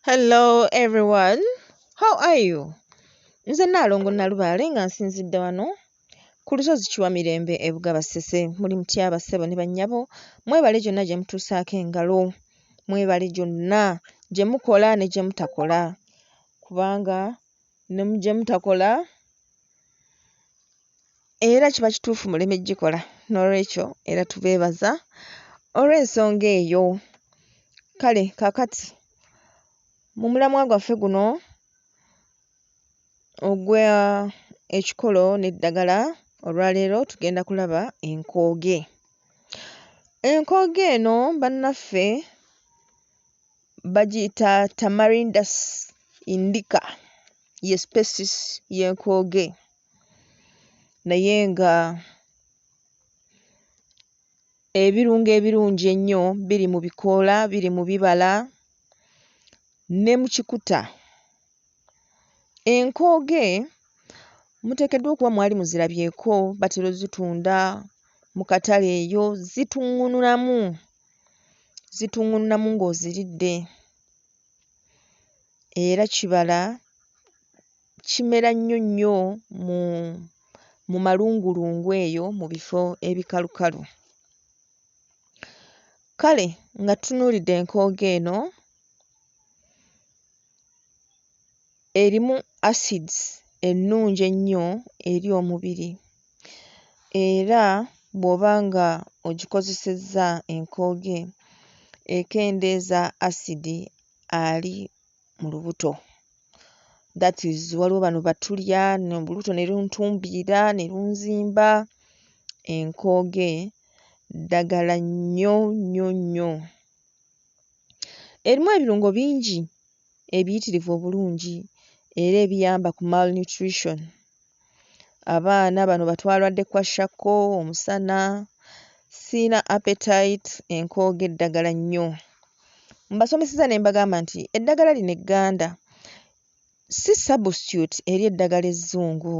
Hello everyone, how are you? Nze Nnaalongo Nnalubaale nga nsinzidde wano ku lusozi Kiwamirembe e Bugaba Ssese. Muli mutya bassebo ne bannyabo? Mwebale gyonna gye mutuusaako engalo, mwebale gyonna gye mukola ne gye mutakola kubanga ne mu gye mutakola era kiba kituufu muleme ggikola. Noolwekyo era tubeebaza olw'ensonga eyo. Kale kaakati mu mulamwa gwaffe guno ogwa ekikolo n'eddagala olwaleero tugenda kulaba enkooge. Enkooge eno bannaffe bagiyita Tamarindus Indica ye species y'enkooge naye nga ebirungo ebirungi ennyo biri mu bikoola, biri mu bibala ne mu kikuta. Enkooge muteekeddwa okuba mwali muzirabyeko batera ozzitunda mu katale eyo zituŋŋunulamu, zituŋŋunulamu ng'oziridde era kibala kimera nnyo nnyo mu malungulungu eyo mu bifo ebikalukalu. Kale nga tutunuulidde enkooge eno erimu acids ennungi ennyo eri omubiri era bw'oba nga ogikozesezza enkooge ekendeeza asidi ali mu lubuto. That is waliwo bano ba tulya olubuto ne luntumbiira ne lunzimba, enkooge ddagala nnyo nnyo nnyo. Erimu ebirungo bingi ebiyitirivu obulungi era ebiyamba ku malnutrition. Abaana bano ba twalwadde kwashiorkor omusana, siyina appetite, enkooge ddagala nnyo. Mbasomesezza ne mbagamba nti eddagala lino egganda si substitute eri eddagala ezzungu,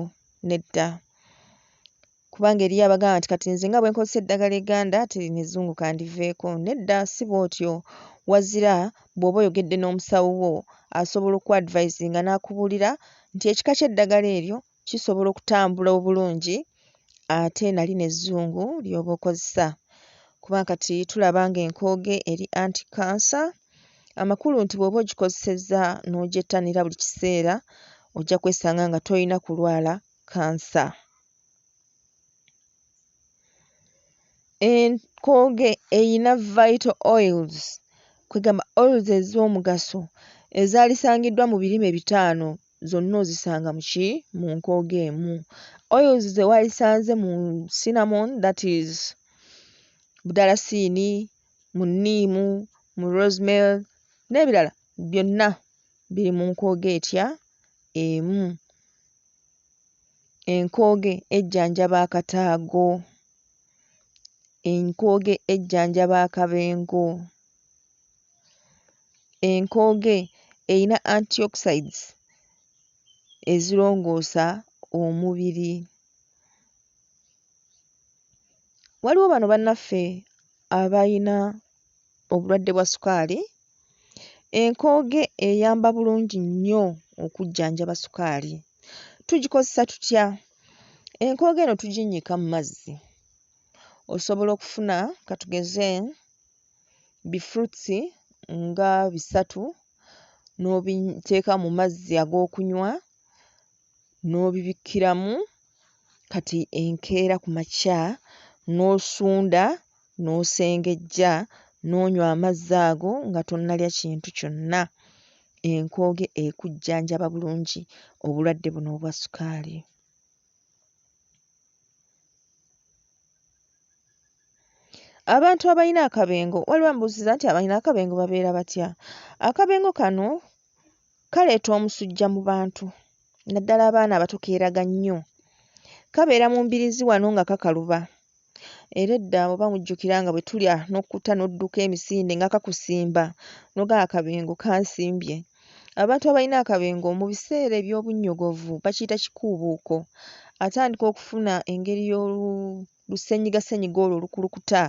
nedda. Kubanga eriyo abagamba nti kati nze nga bwe nkozesa eddagala egganda ate lino ezzungu kandiveeko. Nedda si bw'otyo, wazira bw'oba oyogedde n'omusawo wo asobola okku-advisinga n'akubuulira nti ekika ky'eddagala eryo kisobola okutambula obulungi ate na lino ezzungu ly'oba okozesa. Kuba kati tulaba ng'enkooge eri anti-cancer, amakulu nti bw'oba ogikozesezza n'ogyettanira buli kiseera ojja kwesanga nga toyina kulwala kkansa. Enkooge eyina vital oils, kwe ggamba oils ez'omugaso ezaalisangiddwa mu birime bitaano zonna ozisanga mu ki? Mu nkooge emu. Oils ze waalisanze mu cinnamon that is budalasiini, mu nniimu, mu rosemary n'ebirala byonna biri mu nkooge etya? Emu. Enkooge ejjanjaba akataago, enkooge ejjanjaba akabengo, enkooge eyina antioxides ezirongoosa omubiri. Waliwo bano bannaffe abayina obulwadde bwa ssukaali, enkooge eyamba bulungi nnyo okujjanjaba ssukaali. Tugikozesa tutya? Enkooge eno tuginnyika mu mazzi, osobola okufuna ka tugeze bi-fruits nga bisatu n'obiteeka mu mazzi ag'okunywa n'obibikkiramu, kati enkeera ku makya n'osunda n'osengejja n'onywa amazzi ago nga tonnalya kintu kyonna. Enkooge ekujjanjaba bulungi obulwadde buno obwa ssukaali. Abantu abayina akabengo, waliwo ambuuzizza nti abalina akabengo babeera batya? Akabengo kano kaleeta omusujja mu bantu naddala abaana abato keeraga nnyo. Kabeera mu mbiriizi wano nga kakaluba era edda oba mujjukira nga bwe tulya n'okkuta n'odduka emisinde nga kakusimba n'ogamba akabengo kansimbye. Abantu abalina akabengo mu biseera eby'obunnyogovu bakiyita kikuubuuko, atandika okufuna engeri y'olu lussennyigassennyiga olwo olukulukuta.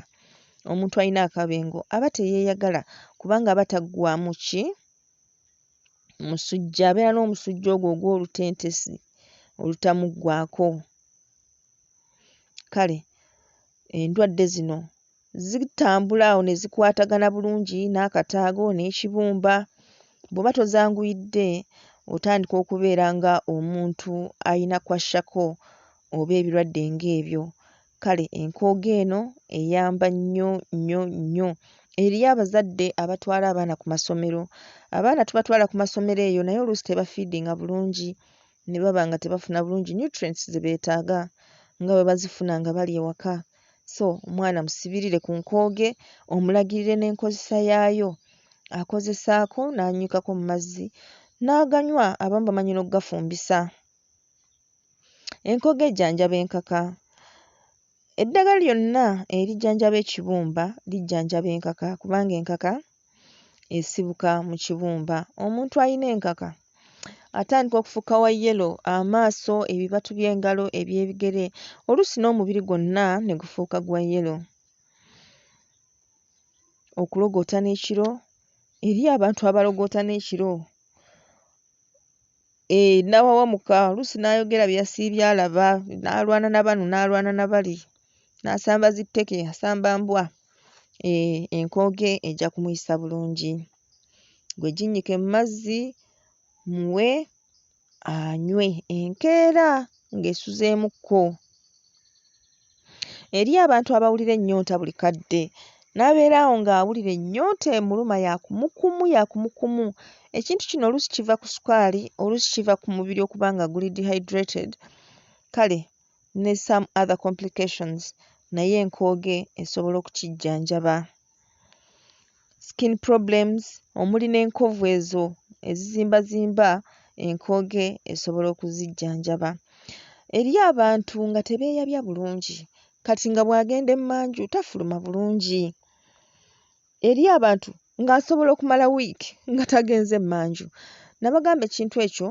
Omuntu alina akabengo aba teyeeyagala kubanga aba taggwaamu ki? Musujja, abeera n'omusujja ogwo ogw'olutentezi olutamuggwaako. Kale endwadde zino zitambula awo ne zikwatagana bulungi n'akataago n'ekibumba. Bw'oba tozanguyidde otandika okubeera nga omuntu ayina kwashiorkor oba ebirwadde ng'ebyo. Kale enkooge eno eyamba nnyo nnyo nnyo. Eriyo abazadde abatwala abaana ku masomero, abaana tubatwala ku masomero eyo naye oluusi tebafiidinga bulungi ne baba nga tebafuna bulungi nutrients ze beetaaga nga bwe bazifuna nga bali ewaka. So omwana musibirire ku nkooge omulagirire n'enkozesa yaayo, akozesaako n'annyikako mu mazzi n'aganywa, abamu bamanyi n'oggafumbisa. Enkooge ejjanjaba enkaka. Eddagala lyonna erijjanjaba ekibumba lijjanjaba enkaka kubanga enkaka esibuka mu kibumba. Omuntu ayina enkaka atandika okufuuka wa yellow amaaso, ebibatu by'engalo, eby'ebigere oluusi n'omubiri gwonna ne gufuuka gwa yellow. Okulogootana ekiro, eriyo abantu abalogootana ekiro, eeh n'awawamuka oluusi n'ayogera bye yasiibye alaba, n'alwana na bano n'alwana na bali, n'asamba zitteke, asamba mbwa, eeh enkooge ejja kumuyisa bulungi. Ggwe ginnyike mu mazzi muwe anywe enkeera ng'esuzeemukko. Eriyo abantu abawulira ennyonta buli kadde n'abeera awo ng'awulira ennyonta emuluma ya kumukumu ya kumukumu. Ekintu kino oluusi kiva ku ssukaali, oluusi kiva ku mubiri okuba nga guli dehydrated kale ne some other complications naye enkooge esobola okukijjanjaba. Skin problems omuli n'enkovu ezo ezizimbazimba, enkooge esobola okuzijjanjaba. Eriyo abantu nga tebeeyabya bulungi kati nga bw'agenda emmanju tafuluma bulungi. Eriyo abantu ng'asobola okumala wiiki nga tagenze mmanju. Nabagamba ekintu ekyo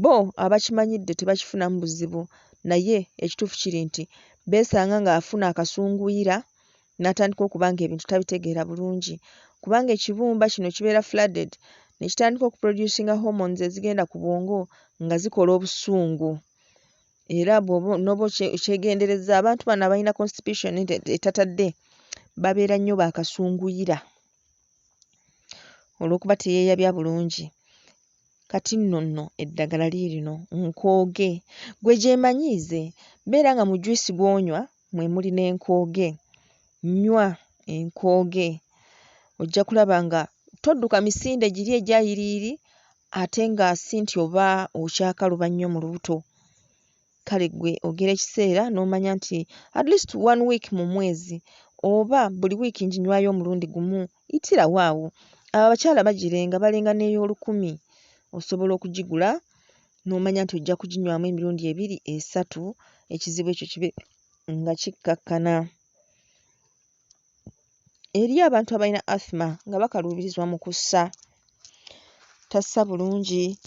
bo abakimanyidde tebakifunamu buzibu naye ekituufu kiri nti beesanga ng'afuna akasunguyira n'atandika okuba ng'ebintu tabitegeera bulungi kubanga ekibumba kino kibeera flooded ne kitandika okuproducinga hormones ezigenda ku bwongo nga zikola obusungu era bw'oba n'oba okyegenderezza abantu bano abalina constipation etatadde babeera nnyo bakasunguyira olw'okuba teyeeyabya bulungi. Kati nno nno eddagala liirino nkooge, ggwe gyemanyiize beera nga mu juyisi gw'onywa mwe muli n'enkooge, nywa enkooge ojja kulaba nga todduka misinde giri egya yiriiyiri ate nga si nti oba okyakaluba nnyo mu lubuto. Kale ggwe ogera ekiseera n'omanya nti at least one week mu mwezi oba buli wiiki nginywayo omulundi gumu, yitirawo awo. Abakyala bagirenga balenga n'ey'olukumi osobola okugigula n'omanya nti ojja kuginywamu emirundi ebiri esatu ekizibu ekyo kibe nga kikkakkana. Eriyo abantu abalina asthma nga bakaluubirizibwa mu kussa, tassa bulungi,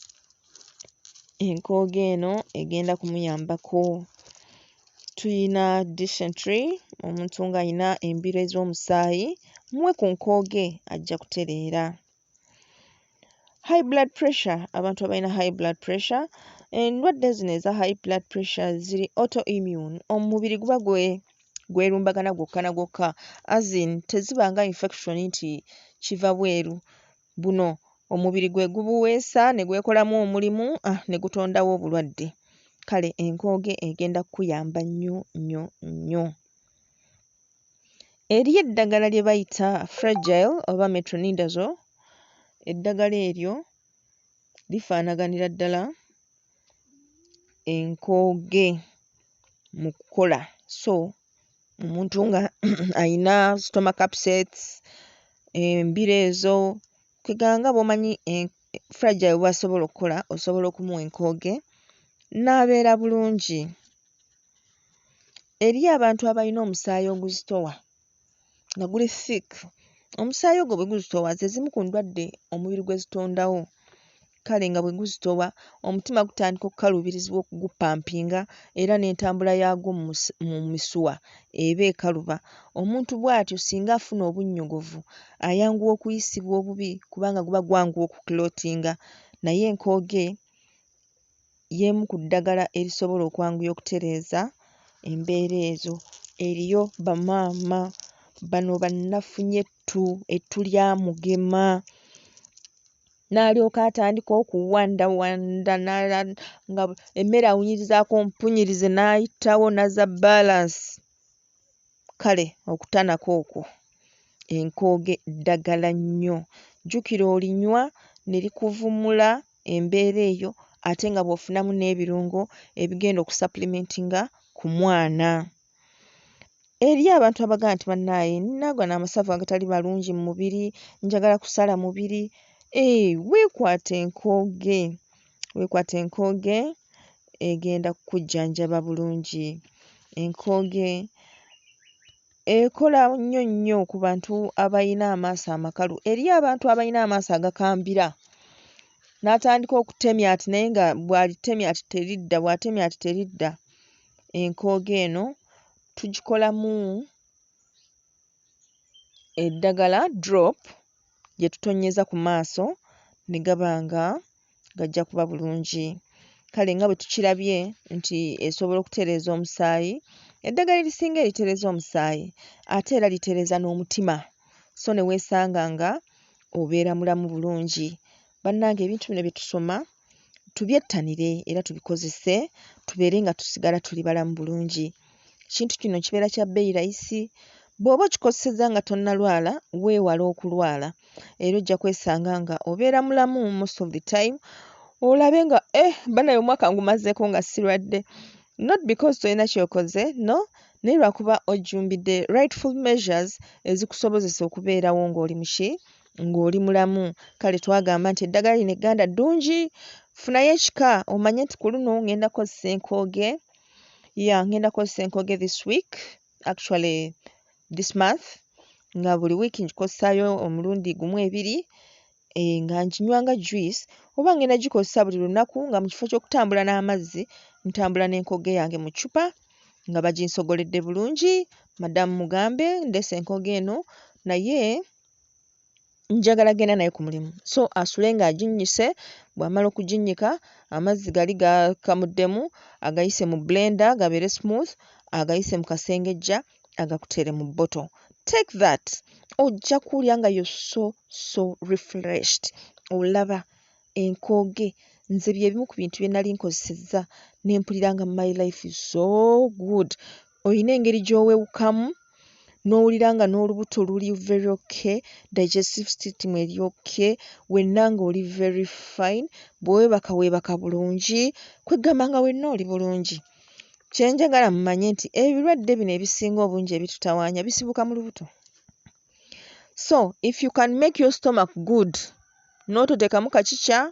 enkooge eno egenda kumuyambako. Tuyina dysentery omuntu ng'ayina embiro ez'omusaayi muwe ku nkooge ajja kutereera. High blood pressure, abantu abalina high blood pressure, endwadde zino eza high blood pressure ziri autoimmune, omubiri guba gwe gwerumbagana gwokka na gwokka as in teziba nga infection nti kiva bweru, buno omubiri gwe gubuweesa ne gwekolamu omulimu ah ne gutondawo obulwadde. Kale enkooge egenda kkuyamba nnyo nnyo nnyo. Eriyo eddagala lye bayita Fragile oba Metronidazole, eddagala eryo lifaanaganira ddala enkooge mu kukola so omuntu nga ayina stomach upsets, embiro ezo, kwe ggamba nga bw'omanyi Fragile bw'asobola okkola osobola okumuwa enkooge n'abeera bulungi. Eriyo abantu abalina omusaayi oguzitowa nga guli thick, omusaayi ogwo bwe guzitowa ze zimu ku ndwadde omubiri gwe zitondawo. Kale nga bwe guzitowa, omutima gutandika okkaluubirizibwa okugupampinga era n'entambula yaagwo mu misuwa eba ekaluba. Omuntu bw'atyo singa afuna obunnyogovu ayanguwa okuyisibwa obubi kubanga guba gwanguwa okuclottinga, naye enkooge y'emu ku ddagala erisobola okwanguya okutereeza embeera ezo. Eriyo bamaama, bano bannafunyettu, ettu lya mugema n'alyoka atandika okuwandawanda nga emmere awunyirizaako mpunyirize n'ayitawo n'azza bbaalansi. Kale okutanaka okwo, enkooge ddagala nnyo. Jjukira olinywa ne likuvumula embeera eyo ate nga bw'ofunamu n'ebirungo ebigenda okusappulimentinga ku mwana. Eriyo abantu abagamba nti bannaaye nnina gano amasavu agatali malungi mu mubiri, njagala kusala mubiri, eeh weekwate enkooge, weekwate enkooge egenda kukujjanjaba bulungi. Enkooge ekola nnyo nnyo ku bantu abayina amaaso amakalu. Eriyo abantu abayina amaaso agakambira, n'atandika okutemya ati naye nga bw'alitemya ati teridda, bw'atemya ati teridda. Enkooge eno tugikolamu eddagala drop lye tutonnyeza ku maaso ne gaba nga gajja kuba bulungi. Kale nga bwe tukirabye nti esobola okutereeza omusaayi, eddagala erisinga eritereeza omusaayi ate era litereeza n'omutima so ne weesanga nga obeera mulamu bulungi. Bannange ebintu bino bye tusoma tubyettanire era tubikozese tubeere nga tusigala tuli balamu bulungi. Ekintu kino kibeera kya bbeeyi layisi, bw'oba okikozesezza nga tonnalwala weewala okulwala era ojja kwesanga nga obeera mulamu most of the time olabe nga eh bannaye omwaka ngumazeeko nga sirwadde not because tolina ky'okoze no naye lwakuba ojjumbidde rightful measures ezikusobozesa okubeerawo ng'oli muki ng'oli mulamu. Kale twagamba nti eddagala lino egganda ddungi, funayo ekika omanye nti ku luno ŋŋenda kkozesa enkooge, yeah ŋŋenda kkozesa enkooge this week actually this month nga buli wiiki ngikozesaayo omulundi gumu ebiri nga nginywa nga juice oba ŋŋenda gikozesa buli lunaku nga mu kifo ky'okutambula n'amazzi ntambula n'enkooge yange mu ccupa nga baginsogoledde bulungi, madaamu mugambe ndeese enkooge eno naye njagala genda nayo ku mulimu so asule ng'aginnyise, bw'amala okuginnyika amazzi gali gakamuddemu agayise mu blender gabeere smooth, agayise mu kasengejja agakuteere mu bottle. Take that ojja kuwulira nga you're so so refreshed. Olaba enkooge nze bye bimu ku bintu bye nnali nkozesezza ne mpulira nga my life is so good. Oyina engeri gy'owewukamu n'owulira nga n'olubuto luli very okay, digestive system eri okay, wenna ng'oli very fine, bwe weebaka weebaka bulungi, kweggamba nga wenna oli bulungi. Kye njagala mumanye nti ebirwadde bino ebisinga obungi ebitutawaanya bisibuka mu lubuto. So if you can make your stomach good n'ototeekamu kacica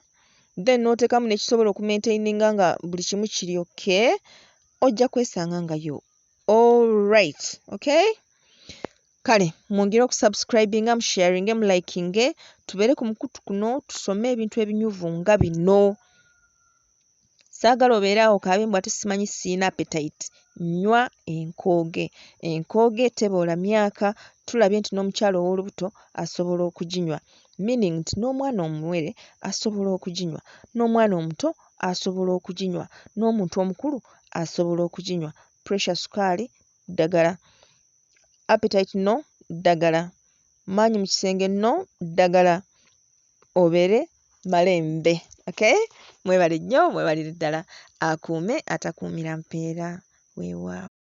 then n'oteekamu n'ekisobola okumaintaininga nga buli kimu kiri okay, ojja kwesanga nga you alright, okay? Kale mwongere okusubscribinga, musharinge, mulikinge, tubeere ku mukutu kuno tusome ebintu ebinyuvu nga bino. Saagala obeere awo okaabe mbu ate simanyi siyina appetite. Nywa enkooge. Enkooge teboola myaka, tulabye nti n'omukyala ow'olubuto asobola okuginywa meaning nti n'omwana omuwere asobola okuginywa, n'omwana omuto asobola okuginywa, n'omuntu omukulu asobola okuginywa. Pressure, sukaali ddagala, appetite no ddagala, maanyi mu kisenge no ddagala, obeere malembe. Okay? Mwebale nnyo mwebalire ddala. Akuume atakuumira mpeera. Weewaawo.